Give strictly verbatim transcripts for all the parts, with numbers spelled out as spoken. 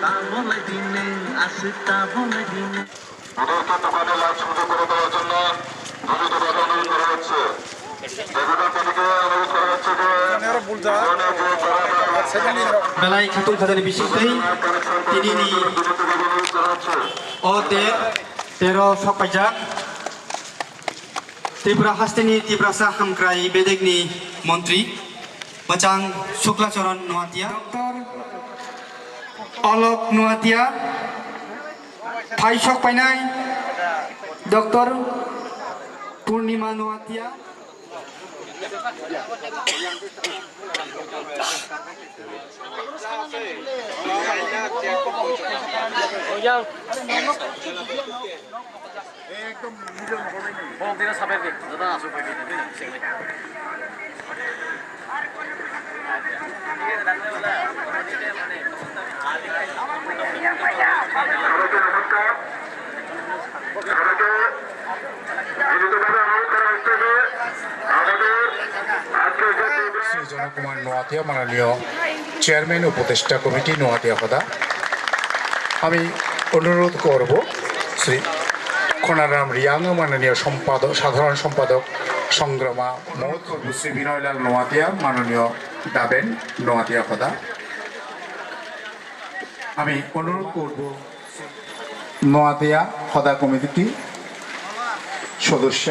Tabonai dine, aswk tabonai dine. ওদেরকে দোকানে লাইট সংযোগ করে দেওয়ার জন্য বিনীতভাবে অনুরোধ করা হচ্ছে। ডেপুটি পণ্ডিতকে অনুরোধ করা হচ্ছে যে দোকানে যে তারা Belai khatung khajani bisingtwi tinini o ter tero sokpaijak Tripura hasteni Tiprasa hamkrai bedekni montri Bachang Sukla Charan Noatia, Alok Noatia, Phaisok painai Doctor Purnima Noatia. Shri জনকুমার নোয়াতিয়া মাননীয় চেয়ারম্যান উপদেষ্টা কমিটি নোয়াতিয়া হদা। আমি অনুরোধ করব শ্রী খনারাম রিয়াং মাননীয় সম্পাদক, সাধারণ সম্পাদক সংগ্রামা মহোৎ করব শ্রী বিনয়লাল নোয়াতিয়া মাননীয় দাবেন নোয়াতিয়া হদা। আমি অনুরোধ করব নোয়াতিয়া হদা কমিটি সদস্য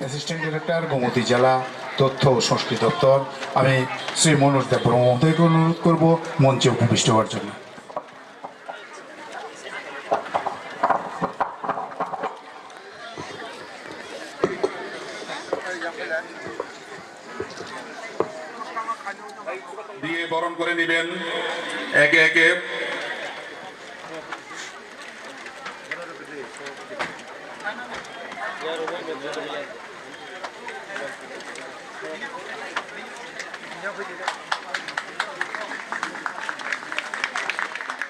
অ্যাসিস্ট্যান্ট ডিরেক্টর গোমতী জেলা তথ্য ও সংস্কৃতি দপ্তর, আমি শ্রী মনোজ দেব বর্মা মহোদয়কে অনুরোধ করব মঞ্চে উপবিষ্ট হওয়ার জন্য। দিয়ে বরণ করে নেবেন একে একে।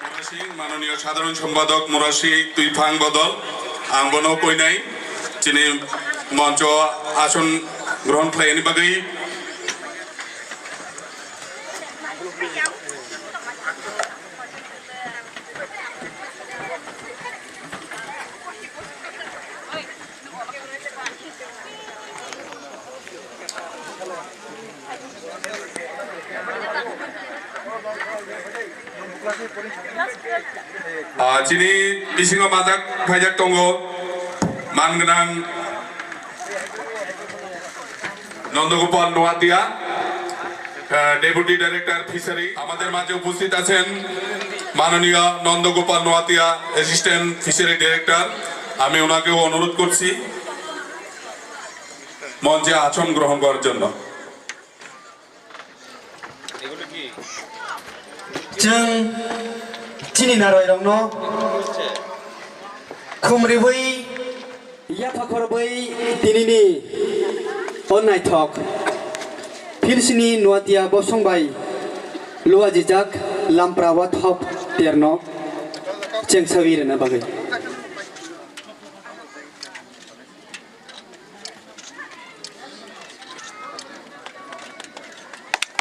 Murasing, মাননীয় সাধারণ সম্পাদক Murasing Tuiphang Bodol, ang bono koinai chini moncho ason grohon khlaini bagwi. Ah, chini bisingo majak phaijak tongo, man gwnang Nandagopal Noatia, আহ, ডেপুটি ডাইরেক্টর ফিশারি। আমাদের মাঝে উপস্থিত আছেন মাননীয় নন্দগোপাল নোয়াতিয়া, অ্যাসিস্ট্যান্ট ফিশারি ডাইরেক্টর। আমি ওনাকেও অনুরোধ করছি মঞ্চে আসন গ্রহণ করার জন্য। Chwng chini narwai rokno khum ribwi yapha khorobwi tinini o naithok philsini Noatia bosong bai luajijak lampra wathok terno chengsawi rwna bagwi.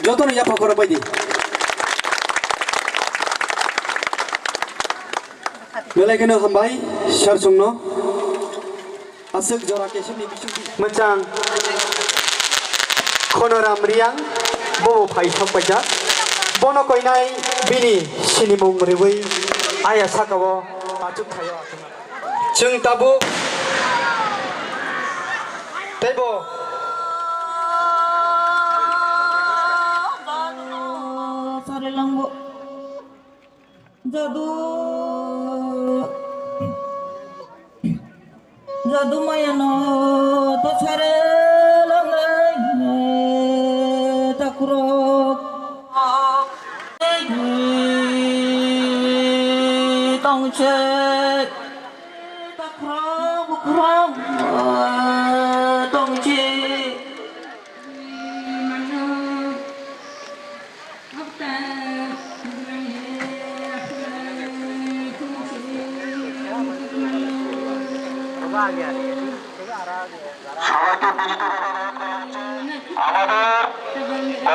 Jotono yapha khorok bai di. Belai kheno hambai, sir songno. Aswk jora keseni bisingtwi. Mwchang. Khonoram Riyang, bobo phai sok paijak. Bono koinai bini sinimung riwi aya sakao achuk thaio. Chwng tabuk teibo Sarilango jadu, jadu mayano to sare langnai takurok tongse. Takhro bukhro tongchi. সবাইকে বিনীত অনুরোধ করা হচ্ছে, আমাদের তো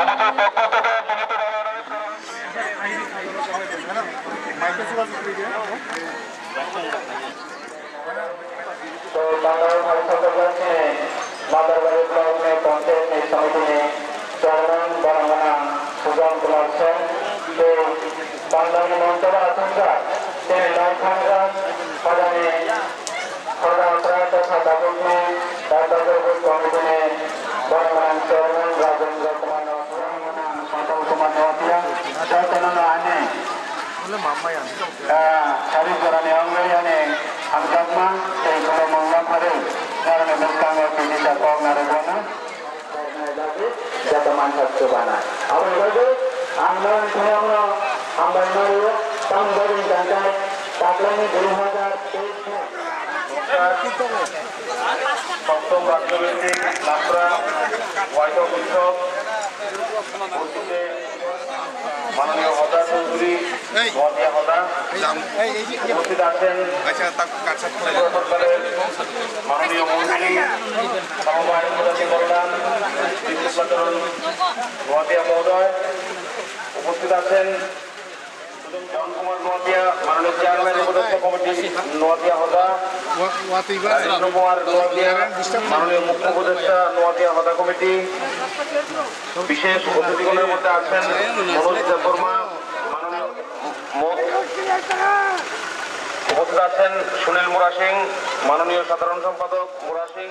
Bandarbar Phaisakobjak chini Bandarbar block ni panchayat ni samiti ni chairman borok gwnang Sujan Kumar Sen tei Bandarbar ni monchora achukjak chini Laithangsa Khajani Khajani Prarthana Sabha ni Prarthana Sabha committee ni borok gwnang chairman Rajendra Kumar Noatia, Santal Kumar Noatia, jotono no ani Ah, sari jorani wngwi ani hamjakma tei khulumung yapharwi norokni bwskango tini da kok narwkmano joto mansak chubanai. Aboni bagwi ang norokni thani abono hambai ma rwo, tamni bagwi hwnkha khe taklaini dui hazar teis ni Soptom Rajya Bhikkhuk Lapra Waithok Utsav Maananiya Hoda Chowdhury, Noatia Hoda, উপস্থিত আছেন ত্রিপুরা সরকারের মাননীয় মন্ত্রী সমবায় উপজাতি কল্যাণ বিপ্লব চরণ নোয়াতিয়া মহোদয়, উপস্থিত আছেন সুজন কুমার নোয়াতিয়া, মাননীয় চেয়ারম্যান উপদেষ্টা কমিটি নোয়াতিয়া হদা, রাজেন্দ্র কুমার নোয়াতিয়া, মাননীয় মুখ্য উপদেষ্টা নোয়াতিয়া হদা কমিটি, বিশেষ অতিথিগণের মধ্যে আছেন মনোজ দেববর্মা, মাননীয় মো-, উপস্থিত আছেন সুনীল মুরা সিং, মাননীয় সাধারণ সম্পাদক মুরা সিং,